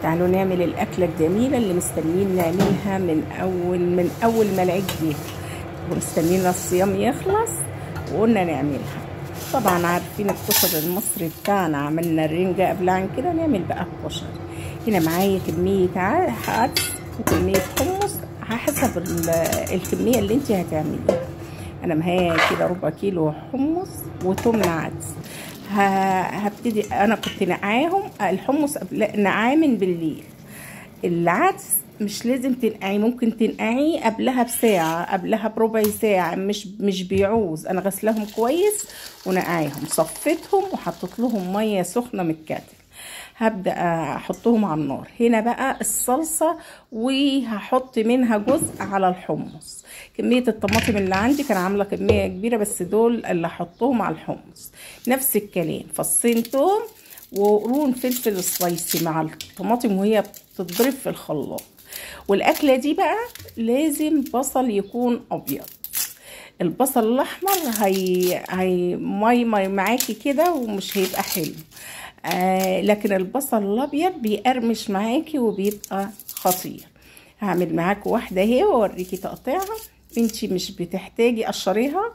تعالوا نعمل الاكلة الجميلة اللي مستنيين نعملها من اول ما العيد جه، ومستنيين الصيام يخلص وقلنا نعملها. طبعا عارفين الكشري المصري بتاعنا، عملنا الرنجه قبل عن كده، نعمل بقى الكشري. هنا معايا كمية عدس وكمية حمص حسب الكمية اللي انت هتعمليها. انا معايا كده ربع كيلو حمص وتمن عدس. هبتدي، انا كنت نقعاهم الحمص قبل، نقعاه من بالليل. العدس مش لازم تنقعيه، ممكن تنقعيه قبلها بساعة، قبلها بربع ساعة، مش بيعوز. انا غسلهم كويس ونقعاهم، صفيتهم وحطيت لهم مية سخنة من الكاتل. هبدا احطهم على النار. هنا بقى الصلصه، وهحط منها جزء على الحمص. كمية الطماطم اللي عندي كان عامله كمية كبيرة، بس دول اللي هحطهم على الحمص. نفس الكلام، فصين توم وقرون فلفل سبايسي مع الطماطم وهي بتتضرب في الخلاط. والاكله دي بقى لازم بصل يكون ابيض. البصل الاحمر هي ماي ماي معاكي كده ومش هيبقى حلو. لكن البصل الابيض بيقرمش معاكي وبيبقى خطير. هعمل معاكي واحدة اهي واوريكي تقطيعها. انتي مش بتحتاجي قشريها،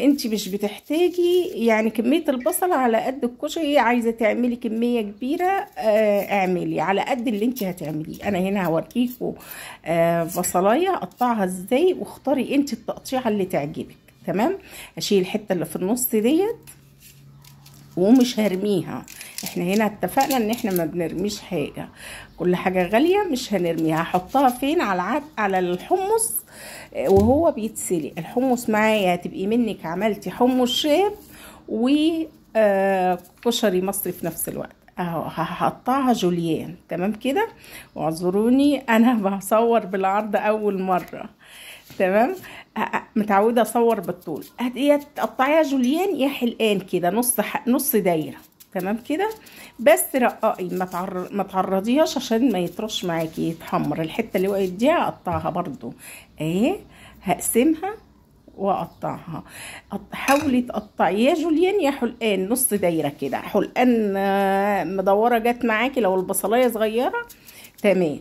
انتي مش بتحتاجي يعني كمية البصل على قد الكشري. عايزه تعملي كمية كبيرة اعملي على قد اللي انتي هتعمليه. انا هنا هوريكوا بصلايه اقطعها ازاي، واختاري انتي التقطيعه اللي تعجبك. تمام، اشيل الحتة اللي في النص ديت ومش هرميها. احنا هنا اتفقنا ان احنا ما بنرميش حاجة، كل حاجة غالية مش هنرميها. هحطها فين؟ على على الحمص وهو بيتسلق. الحمص معايا هتبقي منك عملتي حمص شام وكشري مصري في نفس الوقت. اهو هقطعها جوليان. تمام كده، واعذروني انا بصور بالعرض اول مرة. تمام، متعوده اصور بالطول. يا تقطعيها جوليان يا حلقان كده، نص دايرة. تمام كده، بس رققي، ما تعرضيهاش عشان ما يطرش معاكي يتحمر. الحتة اللي وقعت دي هقطعها برضو اهي، هقسمها واقطعها. حاولي تقطعي يا جوليان يا حلقان، نص دايرة كده. حلقان مدورة جت معاكي لو البصلايه صغيرة. تمام،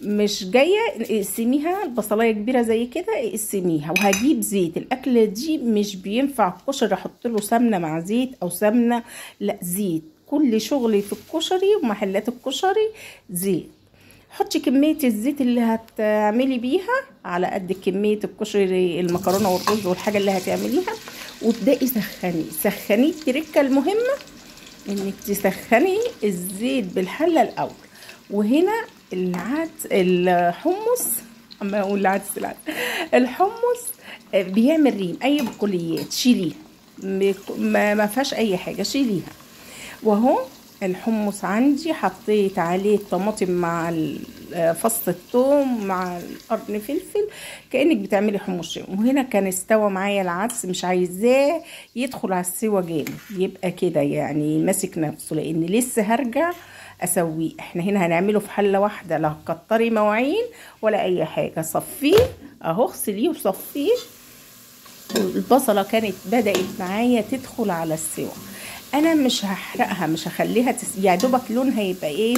مش جاية اقسميها، البصلايه كبيرة زي كده اقسميها. وهجيب زيت. الاكلة دي مش بينفع الكشري احط له سمنه مع زيت او سمنه، لا زيت. كل شغلي في الكشري ومحلات الكشري زيت. حطي كمية الزيت اللي هتعملي بيها على قد كمية الكشري، المكرونه والرز والحاجة اللي هتعمليها، وابدأي سخني سخني. التركة المهمة انك تسخني الزيت بالحله الاول. وهنا العدس الحمص، اما اقول العدس الحمص بيعمل ريم. اي بقوليات شيليها، ما فيهاش اي حاجة، شيليها. واهو الحمص عندي حطيت عليه الطماطم مع فص الثوم مع القرن فلفل، كانك بتعملي حمص شام. وهنا كان استوى معايا العدس، مش عايزاه يدخل على السوا جامد، يبقى كده يعني ماسك نفسه، لان لسه هرجع اسويه. احنا هنا هنعمله في حله واحدة، لا هتكتري مواعين ولا اي حاجة. صفيه اهو، اغسليه وصفيه. البصله كانت بدات معايا تدخل على السوا، انا مش هحرقها، مش هخليها يا دوبك لونها يبقى ايه،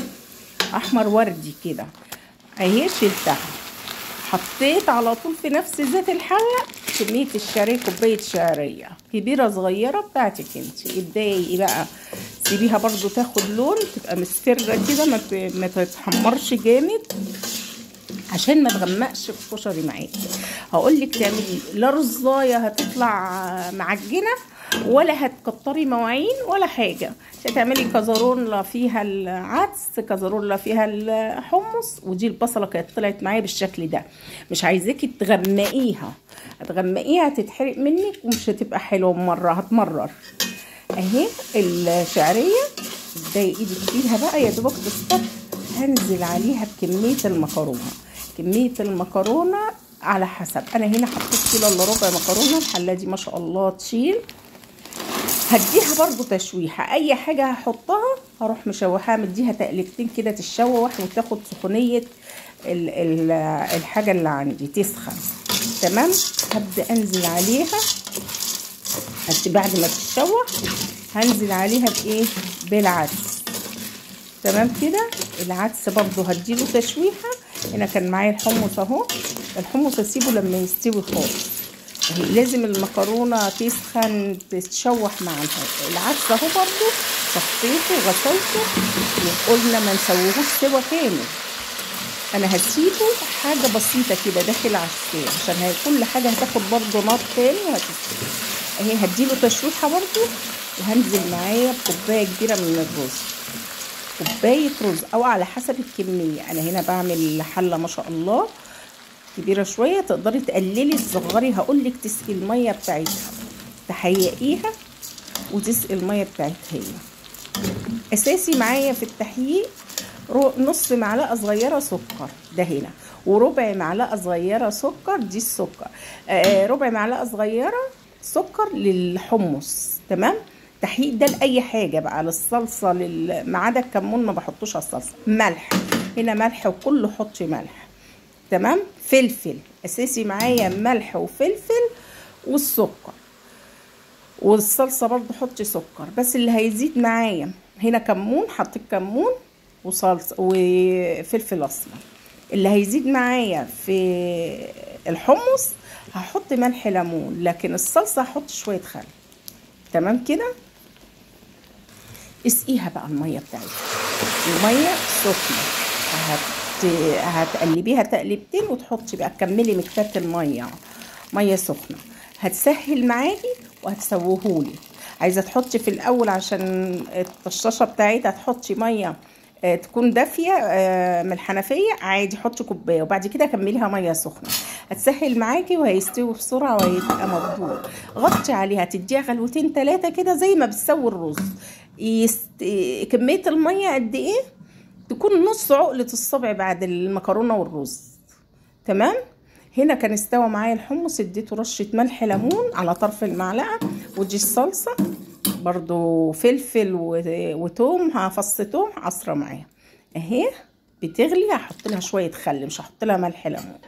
احمر وردي كده اهي. شلتها، حطيت على طول في نفس زيت الحلة كمية الشعرية، كوباية شعرية كبيرة صغيرة بتاعتك انت. ابداي بقى سيبيها برضو تاخد لون، تبقى مصفره كده، ما تتحمرش جامد عشان ما تغمقش الكشري معاكي. هقول لك تعملي لا رزايه هتطلع معجنه، ولا هتكتري مواعين ولا حاجة. مش هتعملي كزرونه فيها العدس، كزرونه فيها الحمص. ودي البصله كانت طلعت معايا بالشكل ده. مش عايزاكي تغمقيها، هتغمقيها هتتحرق منك ومش هتبقى حلوة مرة، هتمرر. اهي الشعرية ابداي ايدك فيها بقى يا دوبك تصفر. هنزل عليها بكمية المكرونه. كمية المكرونه على حسب، انا هنا حطيت كيلو الا ربع مكرونه. الحلة دي ما شاء الله تشيل. هديها برضو تشويحه، اي حاجة هحطها هروح مشوحاها، مديها تقلبتين كده تتشوح وتاخد سخونيه الحاجة اللي عندي تسخن. تمام، هبدا انزل عليها بعد ما تتشوح. هنزل عليها بايه؟ بالعدس. تمام كده. العدس برضو هديله تشويحه. هنا كان معايا الحمص اهو، الحمص اسيبه لما يستوي خالص، لازم المكرونه تسخن تتشوح مع العدس اهو. برضو صفيته وغسلته، وقلنا ما نسويهوش سوا كامل، انا هسيبه حاجة بسيطة كده داخل على السوا، عشان هي كل حاجة هتاخد برضو نار تاني وهتستوي. اهي هديله تشويحه برضو، وهنزل معايا بكوبايه كبيرة من الرز، كوباية رز او على حسب الكمية. انا هنا بعمل حله ما شاء الله كبيرة شوية، تقدري تقللي تصغري. هقولك تسقي المية بتاعتها، تحيقيها وتسقي المية بتاعتها. هي اساسي معايا في التحييق نص معلقه صغيرة سكر ده هنا، وربع معلقه صغيرة سكر دي السكر، ربع معلقه صغيرة سكر للحمص. تمام. تحقيق ده لاي حاجة بقى، للصلصه، ما عدا الكمون ما بحطوش على الصلصه. ملح هنا، ملح وكله حطي ملح. تمام. فلفل اساسي معايا، ملح وفلفل والسكر، والصلصه برضو حطي سكر، بس اللي هيزيد معايا هنا كمون، حطيت كمون وصلصه وفلفل اسمر. اللي هيزيد معايا في الحمص هحط ملح ليمون، لكن الصلصه هحط شوية خل. تمام كده. اسقيها بقى المية بتاعتها، المية سخنة، هتقلبيها تقلبتين وتحطي بقى، تكملي مكتات المية، مية سخنة هتسهل معاكي وهتسويهولك. عايزه تحطي في الاول عشان الطشاشه بتاعتها تحطي مية تكون دافيه من الحنفية عادي، حطي كوباية وبعد كده كمليها مية سخنة، هتسهل معاكي وهيستوي بسرعة وهيبقى مبدور. غطي عليها، تديها غلوتين ثلاثة كده زي ما بتسوي الرز. كمية المية قد ايه؟ تكون نص عقله الصبع بعد المكرونه والرز. تمام. هنا كان استوى معايا الحمص، اديته رشه ملح ليمون على طرف المعلقة، ودي الصلصه برضو فلفل وتوم، هفص توم عصره معايا اهي بتغلي، هحط لها شوية خل، مش هحط لها ملح ليمون.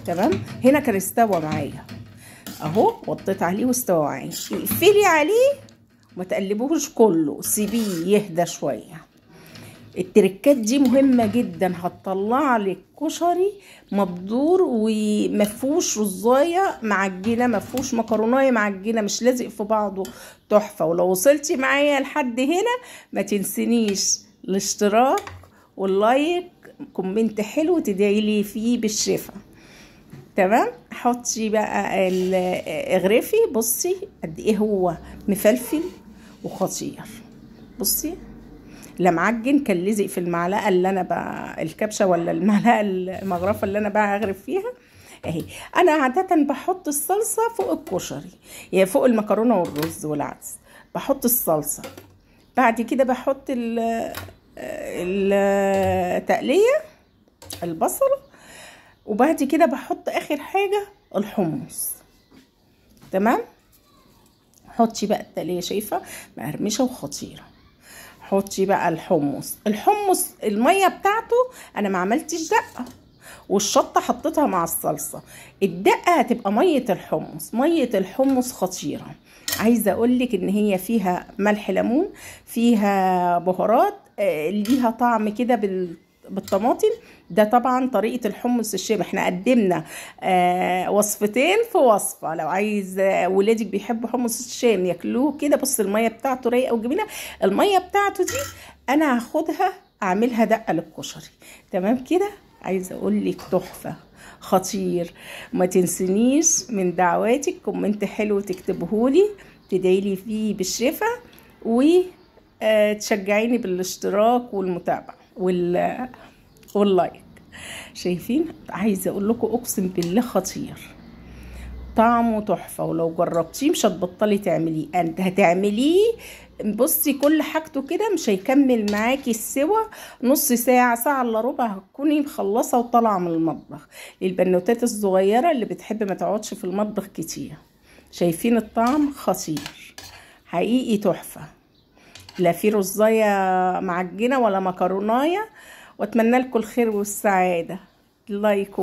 تمام. هنا كان استوى معايا اهو، وطيت عليه واستوى معايا. اقفلي عليه وما تقلبوهوش كله، سيبيه يهدى شوية. التركات دي مهمة جدا، هتطلع لك كشري مبدور ومفهوش رزايه معجنه، مفهوش مكرونايه معجنه، مش لازق في بعضه، تحفة. ولو وصلتي معايا لحد هنا ما تنسينيش الاشتراك وال like، comment حلو تدعي لي فيه بالشفا. تمام. حطي بقى اغرفي، بصي قد ايه هو مفلفل وخطير. بصي لا معجن، كان لزق في المعلقة اللي انا بقى الكبشه ولا المعلقة المغرفه اللي انا بقى اغرف فيها اهي. انا عادة بحط الصلصه فوق الكشري، يعني فوق المكرونه والرز والعدس بحط الصلصه، بعد كده بحط التقليه البصله، وبعد كده بحط اخر حاجة الحمص. تمام. حطي بقى التقليه، شايفه مقرمشه وخطيرة. حطي بقى الحمص، الحمص المية بتاعته انا ما عملتش دقه، والشطه حطيتها مع الصلصه. الدقة هتبقى مية الحمص، مية الحمص خطيرة. عايزه اقولك ان هي فيها ملح ليمون، فيها بهارات، ليها طعم كده بالطماطم. ده طبعا طريقه الحمص الشام. احنا قدمنا وصفتين في وصفه. لو عايز ولادك بيحبوا حمص الشام ياكلوه كده، بص المية بتاعته رايقة وجميلة. المية بتاعته دي انا هاخدها اعملها دقه للكشري. تمام كده. عايزه اقول لك تحفة خطير. ما تنسنيش من دعواتك، comment حلو تكتبهولي تدعيلي فيه بالشفا، وتشجعيني بالاشتراك والمتابعة وال like. شايفين؟ عايزه اقول لكم اقسم بالله خطير، طعمه تحفة، ولو جربتيه مش هتبطلي تعمليه. انت هتعمليه بصي كل حاجته كده مش هيكمل معاكي السوا نص ساعة، ساعة الا ربع هتكوني مخلصة وطالعه من المطبخ. للبنوتات الصغيرة اللي بتحب ما تقعدش في المطبخ كتير. شايفين الطعم خطير حقيقي تحفة، لا في رزايه معجنه ولا مكرونايه. واتمنى لكم الخير والسعادة. like.